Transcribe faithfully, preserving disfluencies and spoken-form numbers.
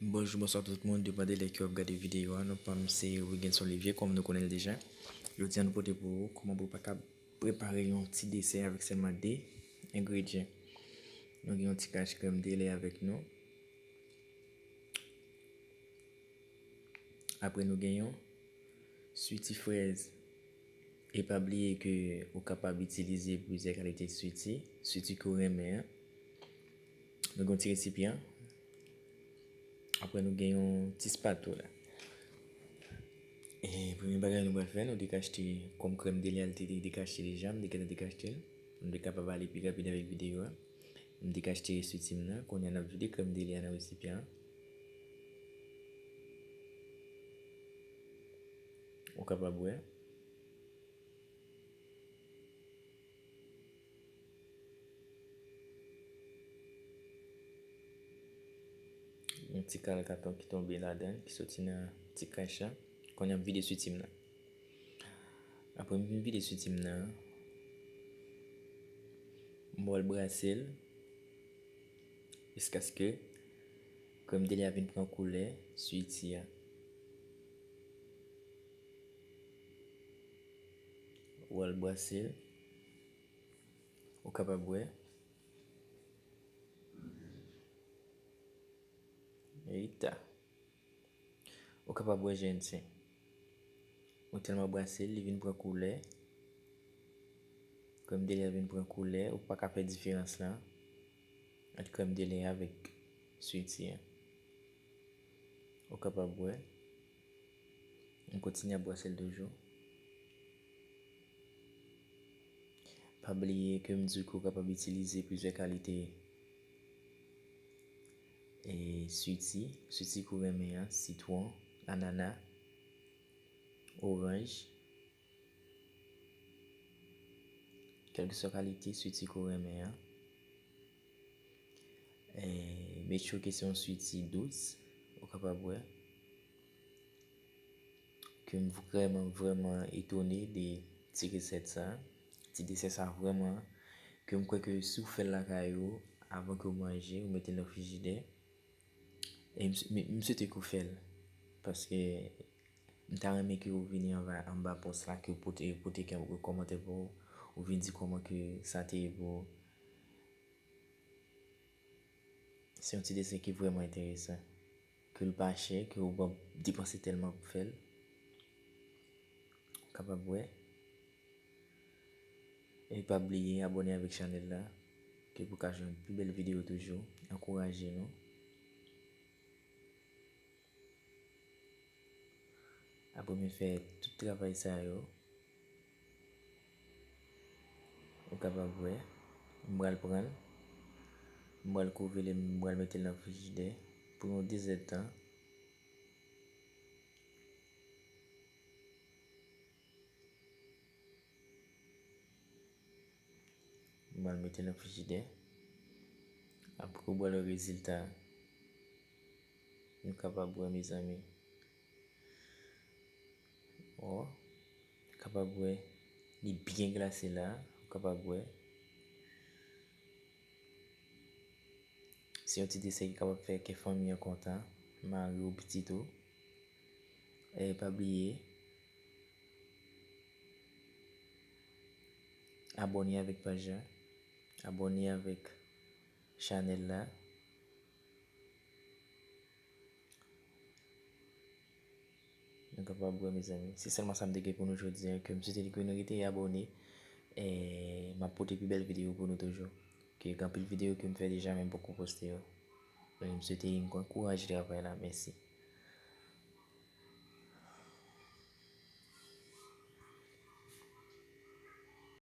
Bonjou, bonswa tout moun, depann de lè ke w ap gade videyo a. Non pa m se Wigens Olivier, kòm nou konnen l deja. Jodi a nou pote pou ou kòman pou w pa ka prepare yon ti desè avèk sèlman de engredyan. Nou gen yon ti kach krèm de lè avèk nou. Apre nou gen yon switi frèz. E pa bliye ke ou kapab itilize plizyè kalite switi, switi ke w renmen an. Nou gen yon ti resipyan. Apre nou gen yon ti spatula. E premye bagay nou pral fè, nou te ka achte kòm krèm de lè a, li te dekachte deja, m te gentan dekachte l. Nou te kapab ale pi rapid avèk videyo a. M te ka achte switi m nan, kounye a n ap vide krèm de lè a nan resipyan an. Ou kapab wè. Yon ti kal katon ki tonbe ladan, ki soti nan ti kach la. Kounye a m vide switi m nan. Apre m fin vide switi m nan, m pral brase l jiskaske krèm de lè a vin pran koulè switi a. Ou al brase l. Ou kapab wè. Eita. Ou kapab wè jèn sen. Ou tèlman brase l, li vin pran koulè. Krèm de lè a vin pran koulè, ou pa ka fè diferans lan ant krèm de lè a avèk switi an. Ou kapab wè. M kontinye ap brase l toujou. Pa bliye ke m di w ke w kapab itilize plizyè kalite e switi, switi ke w renmen an, sitwon, anana, oranj, kèlkeswa kalite switi ke w renmen an. E make sure ke se yon switi dous, ou kapab wè. Ke m vrèman, vrèman etone de ti resèt sa, ti desè sa vrèman, ke m kwè ke si w fè l lakay ou, avan ke w manje, ou mete l nan frijidè. E m, m, m swete ke w fè l, paske m ta renmen ke w vini anba, anba pòs la, ke w pote, pote kèk kòmantè pou ou, ou vin di kòman ke sa te ye pou ou. Se yon ti desè ki vrèman enteresan, ke l pa chè, ke ou p ap depanse tèlman pou fè l. Ou kapab wè. E pa bliye abòne avèk chanèl la, ke pou ka jwenn pi bèl videyo toujou. Ankouraje nou. Apre m fè tout travay sa yo, ou kapab wè, m pral pran l, m pral kouvri l, m pral mete l nan frijidè pou yon dezèdtan. M pral mete l nan frijidè. Apre ou pral wè rezilta. Nou kapab wè, mezanmi. Ou kapab wè, li byen glase la. Ou kapab wè. Se yon ti desè ki kapab fè kè fanmi an kontan, mari w, pitit ou. E pa bliye, abòne avèk paj la, abòne avèk chanèl la. Nou kapab wè, mezanmi. Se sèlman sa m te gen pou nou jodi a, ke m swete ke nou rete abòne. E m ap pote pi bèl videyo pou nou toujou. Ke gen anpil videyo ke m fè deja, men m poko poste yo. Men m swete n ankouraje travay la. Mèsi.